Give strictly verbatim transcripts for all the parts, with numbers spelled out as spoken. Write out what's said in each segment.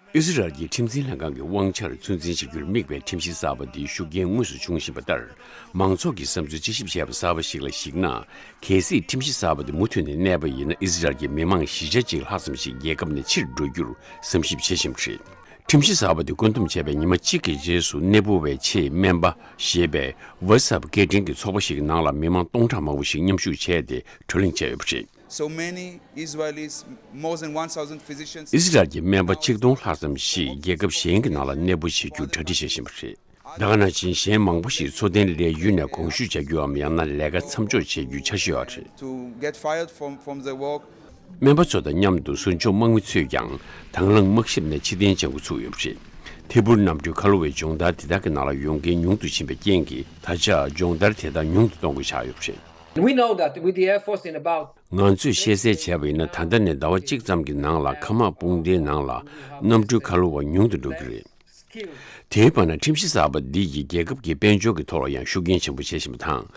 ཨི་ཟི་རལ་གྱི་ཁྲིམས་འཛིན་ལྷན་ཁང་གི་དབང་ཆར་ཚོད་འཛིན་བྱ་རྒྱུར་དམིགས་པའི་ཁྲིམས་གཞི་གསར་པ་འདིའི་ཤུགས་རྐྱེན་དངོས་སུ་བྱུང་བཞིན་པ་ལྟར། མང་ཚོགས་ཀྱི་བསམ་ཚུལ་དཔྱད་ཞིབ་བྱས་པ་གསར་པ་ཞིག་ལ་གཞིགས་ན། གལ་སྲིད་ཁྲིམས་གཞི་གསར་པ་དེ་མུ་མཐུད་ནས་གནས་པ་ཡིན་ན། ཨི་ཟི་རལ་གྱི་མི་མང་བཞི་ཆ་གཅིག་ལྷག་ཙམ་ཞིག་རྒྱལ་ཁབ་ནས་ཕྱིར་འགྲོ་རྒྱུར་བསམ་ཞིབ་བྱེད་བཞིན་པ་རེད། ཁྲིམས་གཞི་གསར་པ་དེ་བཀོད་འདོམས་བྱས་པའི་ཉི་མ་གཅིག་གི་རྗེས་སུ། གནས་སྤོ་བའི་ཆེད་སྨན་པ་ཞེས་པའི་WhatsApp་སྐད་འཕྲིན་གྱི་ཚོགས་པ་ཞིག་ནང་ལ་མི་མང་སྟོང་ཕྲག་མང་པོ་ཞིག་མཉམ་ཞུགས་བྱས་ཏེ་བགྲོ་གླེང་བྱས་ཡོད་པ་རེད། So many Israelis, more than one thousand physicians. ཨི་ཟི་རལ་གྱི་སྨན་པ་ཆིག་སྟོང་ལྷག་ཙམ་ཞིག་རྒྱལ་ཁབ་གཞན་གྱི་ནང་ལ་གནས་སྤོ་བྱེད་རྒྱུར་གྲ་སྒྲིག་བྱེད་བཞིན་པ་རེད། ད་ག་ནང་བཞིན་གཞན་མང་པོ་ཞིག་འཚོ་རྟེན་ལས་ཡུལ་ནས་དགོངས་ཞུ་བྱ་རྒྱུའམ་ཡང་ན་ལས་ཀ་མཚམས་འཇོག་བྱེད་རྒྱུའི་འཆར་གཞི་ཡོད་པ་རེད། To get fired from, from the work. སྨན་པ་ཚོ་དང་མཉམ་དུ་ཟུར་འཇོག་དམག་མི་ཚོས་ཀྱང་དང་བླངས་དམག་ཞབས་ནས་ཕྱིར་འཐེན་བྱེད་འགོ་ཚུགས་ཡོད་པ་རེད། ཐད་འཕུར་གནམ་གྲུའི་ཁ་ལོ་བའི་སྦྱོང་བརྡར་དེ་དག་གི་ནང་ལ་ཡོང་མཁན་ཉུང་དུ་ཕྱིན་པའི་རྐྱེན་གྱིས། ད་ཆ་སྦྱོང་བརྡར་དེ་དག་ཉུང་དུ་གཏོང་དགོས་ཆགས་ཡོད་པ་རེད། We know that with the Air Force in about ང་ཚོས་ཤེས་གསལ་བྱས་པ་ཡིན་ན། ད་ལྟ་ནས་ཟླ་བ་གཅིག་ཙམ་གྱི་ནང་ལ་མཁའ་དམག་དཔུང་སྡེའི་ནང་ལ་གནམ་གྲུའི་ཁ་ལོ་བ་ཉུང་དུ་འགྲོ་གི་རེད། དེའི་བར་ན་ཁྲིམས་གཞི་གསར་པ་འདི་ཡིས་རྒྱལ་ཁབ་ཀྱི་དཔལ་འབྱོར་གྱི་ཐོག་ལ་ཡང་ཤུགས་རྐྱེན་ཆེན་པོ་བྱེད་བཞིན་པ་དང་།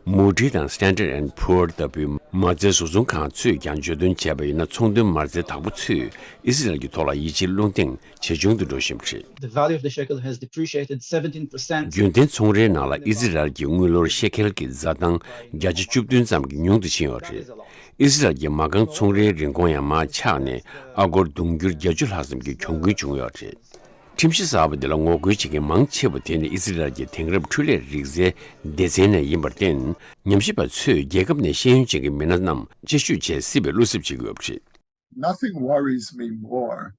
Moody་དང་Standard and Poor་ལྟ་བུའི་མ་རྩའི་བཟོ་ཚོང་ཁང་ཚོས་ཀྱང་བརྗོད་དོན་བྱས་པ་ཡིན་ན། ཚོང་དོན་མ་རྩའི་བདག་པོ་ཚོས་ཨི་སི་རལ་གྱི་ཐོག་ལ་ཡིད་ཆེས་བློ་གདེང་ཇེ་ཆུང་དུ་འགྲོ་བཞིན་པ་རེད། The value of the shekel has depreciated seventeen percent. རྒྱུན་ལྡན་ཚོང་རའི་ནང་ལ་ཨི་སི་རལ་གྱི་དངུལ་ལོར་ཤེ་ཁེལ་གྱི་འཛའ་ཐང་བརྒྱ་ཆ་བཅུ་བདུན་ཙམ་གྱིས་ཉུང་དུ་ཕྱིན་ཡོད་རེད། ཨི་སི་རལ་གྱི་མ་རྐང་ཚོང་རའི་རིན་གོང་ཡང་མར་ཆག་ནས། ཨ་སྒོར་དུང་ཕྱུར་བརྒྱད་ཅུ་ལྷག་ཙམ་གྱི་གྱོང་གུན་བྱུང་ཡོད་རེད། ཁྲིམས་གཞི་གསར་པ་འདི་ལ་ངོ་རྒོལ་བྱེད་མཁན་མང་ཆེ་བ་དེ་ནི་ཨི་སི་རལ་གྱི་དེང་རབས་འཕྲུལ་ལས་རིག་རྩལ་སྡེ་ཚན་ནས་ཡིན་པར་བརྟེན། ཉམས་ཞིབ་པ་ཚོས་རྒྱལ་ཁབ་ནས་ཤེས་ཡོན་ཅན་གྱི་མི་སྣ་རྣམས་དཔྱད་ཞིབ་བྱེད་སྲིད་པའི་བློ་འཚབ་བྱེད་ཀྱི་ཡོད་པ་རེད། Nothing worries me more.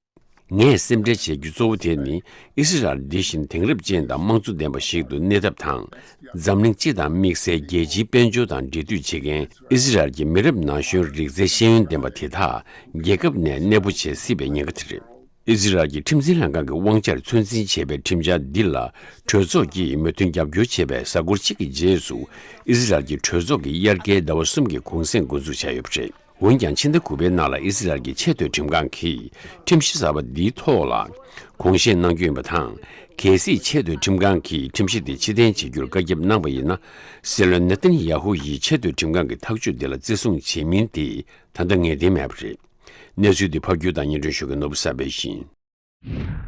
ངས་སེམས་ཁྲལ་བྱེད་རྒྱུ་གཙོ་བོ་དེ་ནི། ཨི་སི་རལ་འདི་བཞིན་དེང་རབས་ཅན་དང་དམངས་གཙོ་ལྡན་པ་ཞིག་ཏུ་གནས་ཐབས་དང་། འཛམ་གླིང་སྤྱི་དང་དམིགས་བསལ་རྒྱལ་སྤྱིའི་དཔལ་འབྱོར་དང་འབྲེལ་མཐུད་བྱེད་མཁན་ཨི་སི་རལ་གྱི་མི་རབས་ན་གཞོན་རིག་རྩལ་ཤེས་ཡོན་ལྡན་པ་དེ་དག་རྒྱལ་ཁབ་ནས་གནས་སྤོ་བྱེད་སྲིད་པའི་ཉེན་ཁ་དེ་རེད། ཨི་སི་རལ་གྱི་ཁྲིམས་འཛིན་ལྷན་ཁང་གི་དབང་ཆར་ཚོད་འཛིན་བྱེད་པའི་ཁྲིམས་འཆར་འདི་ལ་གྲོས་ཚོགས་ཀྱིས་མོས་མཐུན་རྒྱབ་སྐྱོར་བྱས་པའི་གཟའ་འཁོར་གཅིག་གི་རྗེས་སུ། ཨི་སི་རལ་གྱི་གྲོས་ཚོགས་ཀྱི་དབྱར་ཁའི་ཟླ་བ་གསུམ་གྱི་གུང་སེང་འགོ་འཛུགས་བྱས་ཡོད་པ་རེད། འོན་ཀྱང་། ཕྱི་ཟླ་དགུ་པའི་ནང་ལ་ཨི་སི་རལ་གྱི་ཆེས་མཐོའི་ཁྲིམས་ཁང་གིས་ཁྲིམས་གཞི་གསར་པ་འདིའི་ཐོག་ལ་དགོངས་བཞེས་གནང་རྒྱུ་ཡིན་པ་དང་། གལ་སྲིད་ཆེས་མཐོའི་ཁྲིམས་ཁང་གིས་ཁྲིམས་གཞི་འདི་ཕྱིར་འཐེན་བྱེད་རྒྱུར་བཀའ་ཁྱབ་གནང་བ་ཡིན་ན། སྲིད་བློན་ནེ་ཐན་ཡ་ཧུ་ཡིས་ཆེས་མཐོའི་ཁྲིམས་ཁང་གི་ཐག་གཅོད་འདི་ལ་བརྩི་སྲུང་བྱེད་མིན་དེ་ད་ལྟ་ངེས་གཏན་མེད་པ་རེད། གནས་ཚུལ་འདི་ཕབ་སྒྱུར་དང་སྙན་སྒྲོན་ཞུ་མཁན་ནོར་བུ་བསམ་འཕེལ་ཡིན།